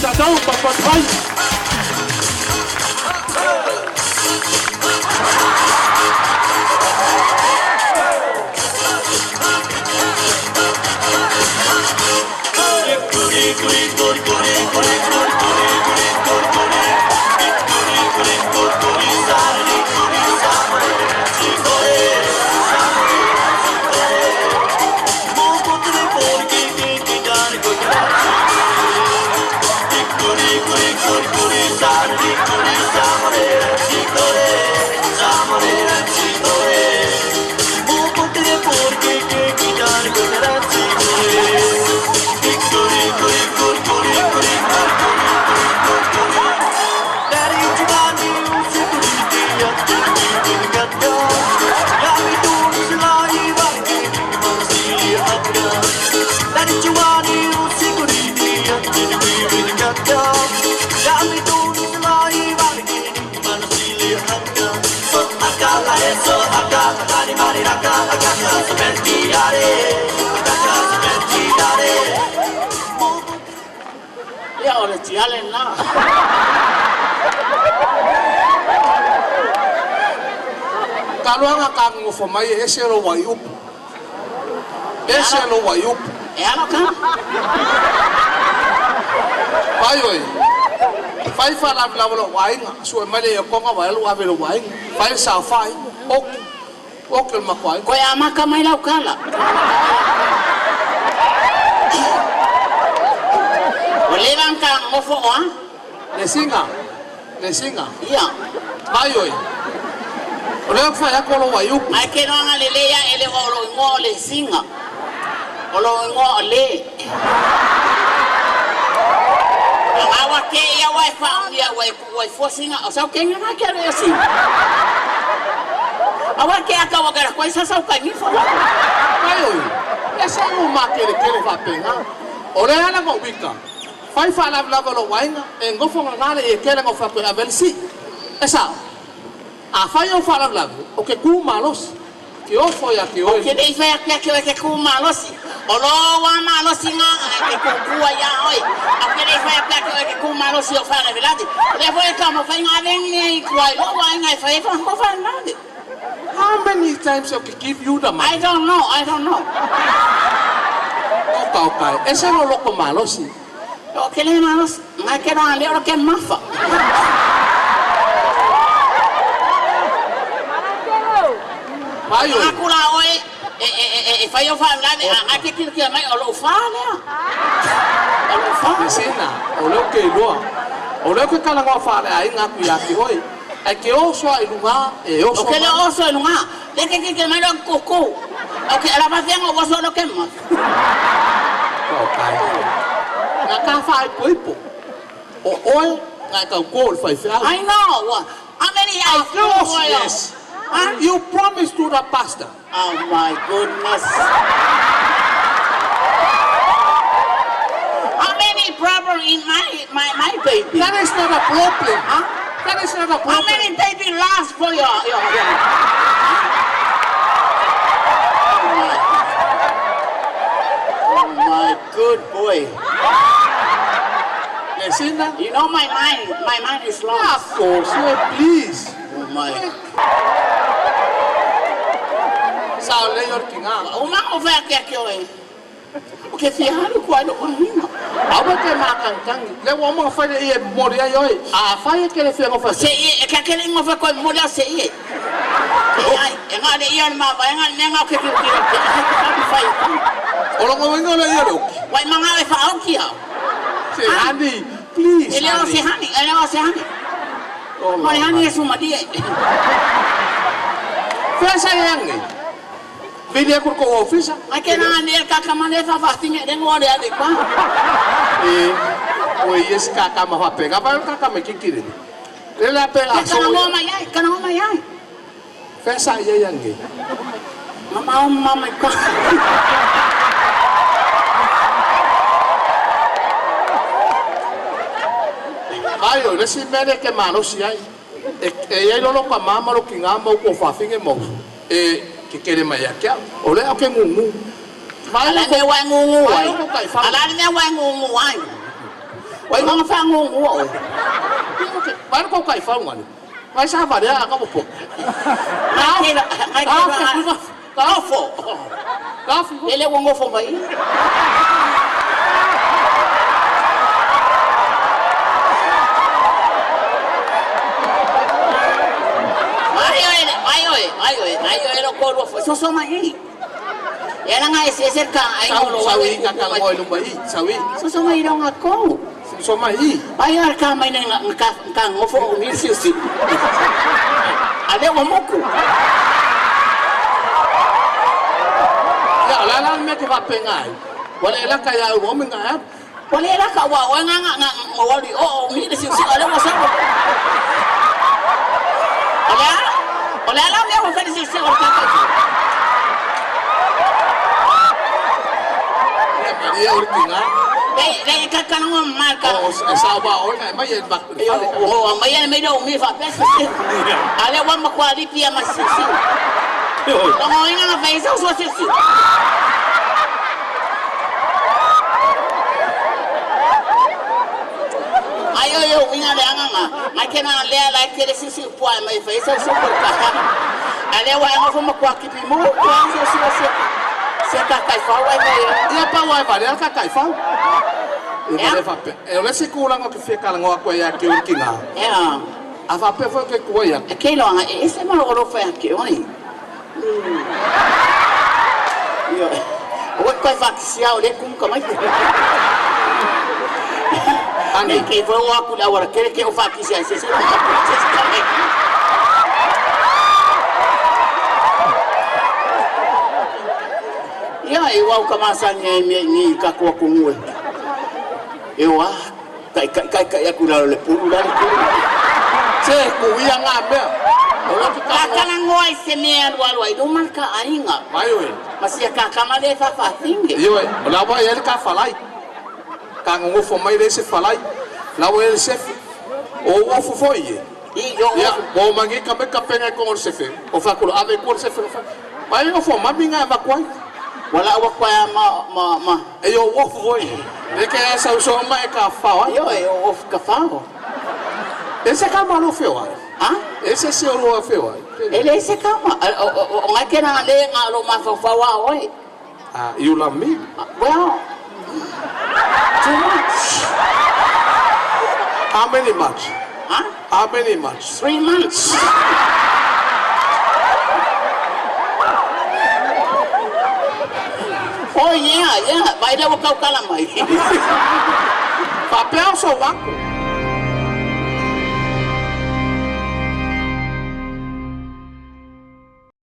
tatou papatu ai. Ia o le tiale lena. Taluaga ka gogofo mai e ese lou fuaiupu. Ese lou fuaiupu. E alo ka. Fai oe. Fai faalavelave o lou aiga, sue mai le iokoga vae alu ave i lou aiga. Fai le saofai, oki, oki o le matou aiga. Koe amaka mai lau kala. O leva ang ka ngofo o a? Le siga, le siga. Ia. Vai oe. O lea fai atu o lou fuaiupu. Mai ke noanga le le ia ele o lo ingoa o le singa. O lo ingoa o le. Awa ke ia wai fa ia wai wai fo singa o sau kenga na ke le singa. Awa ke aka wa kara koi sa sau kai mi fo. Vai oe. E se u ma kele kele faapena. O lea ala ngo wika. Fai faalavelave o lou aiga, e gofo gaga le ie kele ga fai atu e ave le si'i. E sa'o. A fai ou faalavelave, o ke kū malosi. Ke ofo ia ke oe. Ke le fai ake ake ke ku malosi. O lo wa malosi nga ke ku ku ia oi. A ke le fai ake ake ke ku malosi o fa le velade. Le foi ka mo fai nga veng ni ku ai lo wa nga fai fa ko fa na de. How many times I can give you the money? I don't know, I don't know. O ka o kai. E se lo loko malosi. O ke le malosi, nga ke ra le o ke mafa. Vai oe. Aku la oe e e e e fai o fa la a ke ki ki mai o lo fa lea. O lo fa. Le sina, o leo ke iloa. O leo ke kalagoa faaleaiga atu iā te oe. Ae ke oso a i luga, e O oso ke le mai. oso e lunga. Le ke ki ki mai lo kuku. O ke ala fa fengo o so lo ke mafa. O kai. Nga ka faaipoipo. O oe, nga e taukō i le faifeau. I know. How many I Of course, yes. Huh? You promised to the pastor. Oh my goodness. How many problem in my baby? That is not a problem. Huh? That is not a How problem. many baby last for your Oh my good boy. Le sina? You know my mind is Of lost. course, yeah, please. Oh my. Sa o le yor kinga. O ma o fa ke ke oe. O ke fia halu kwa lo hina. Aua ke makankangi. Le ua uma fai le ia e momoli ai oe. A fai e ke le fia gofa Se i e ka ke le ngofa ko mo la se i. Ai, e nga le ia ma va nga ne nga ke ke ke ke ke fai. O longo wingo le ia le oki. Wai manga e fa au ki au. Se honey, please. E le o se honey. hani, e le o se hani. Oh, O le hani e suma die. Fea sa e ange. Vili aku ko ofisa. Ai ke na ne ka ka mane fa fa tinga de ngo le ade pa. E o yes ka ka ma fa pega pa ka ka me kikiri. Le la pe Ke a so. kana ngo mai ai, kana ngo mai ai. Fea sa e ange. Mama o mama ka. Vai o le si mele ke malosi ai. E e ai lolo ka mama lo ki ngā mau ko whawhinge mau. E ke kere mai a kia. O le au ke ngungu. Vai Ala lo me wa ngungu Vai ai. lo kai whau. Ala me wa ngungu ai. Wai Nga whaangongua oe. Vai ko kai fau ngani. Vai sa va rea ka po. Ngai kela, ngai kela. Ka Ngofo. Ka fi. Ele ua ngofo mai. Mai oe, mai oe, mai oe, mai oe lo kolua fo. Soso mai i. E ala ngai se se ka ai Sau ngolo sau wale i ka ka ngoi lu mai sau i. Soso mai ro nga kou. So mai i. Mai ar ka mai nei nga ka ka ngofo o ni si si. Ale ua moku. Ya la la me ke va pengai. Wale la ka ya o me nga. Wale la ka wa wa nga nga nga ngoli o o ni si si ale ua sa. Ole ole ala me wa fa si si o ka ka. Ya Maria o tinga. Le le ka ka ngo marka. O sa ba o nga mai e ba. O mai ana mai o mi fa pesa si. Ale wa ma kwa lipi ma si si. Longo inga na fa isa so si si. Ai o yo winga le anga nga. Mai ke na le ala ke le si si pua mai fa isa so ko ka. Ale wa ngo fa ma kwa kipi mo kwa si si si. Se ka kai fa wa mai. Ia pa wa va le ka kai fau. E va le fa pe. E o le se kula ngo ke fia kala ngo ko ya ke o tinga. Ya. A fa pe fo ke ku ya. E ke lo anga e se ma lo fa ke oi. Io. O koe whakisia o le kumu ka mai. Ani. Nei ke fo aku la wara kere ke o whakisia se se ka se ka mai. Ia e wau ka masani e mea ni ka kua kungue. E wa kai kai kai kai aku la le pulu la le pulu. Se ku ia nga mea. O lo ke Ka ka kana ngoa i se mea alua alua i luma ka ainga. Mai oe. Masia ka kama le whawhawhinge. Io e, o la wa e ka falai. Ka ngofo mai le se falai. La wa e se o o fo fo ie. I yo Ia, o mangi ka me ka penga ko se fe. O fa ko ave ko se fe. Mai o fo mami nga va kwai. Wala awa kwa ma ma ma. E yo o fo fo ie. E ke sa so ma e ka fa wa. Io e o ka whao. E se ka malo fe wa. Ha? E se se o lo fe wa. E le se kama. O ngai kena le ngā lo mawhawhawa oe. Ah, you love me. Well, too much. How many much? Huh? How many much? 3 months. Oh yeah, yeah. Vai lewa kau kala mai. Papel so wako.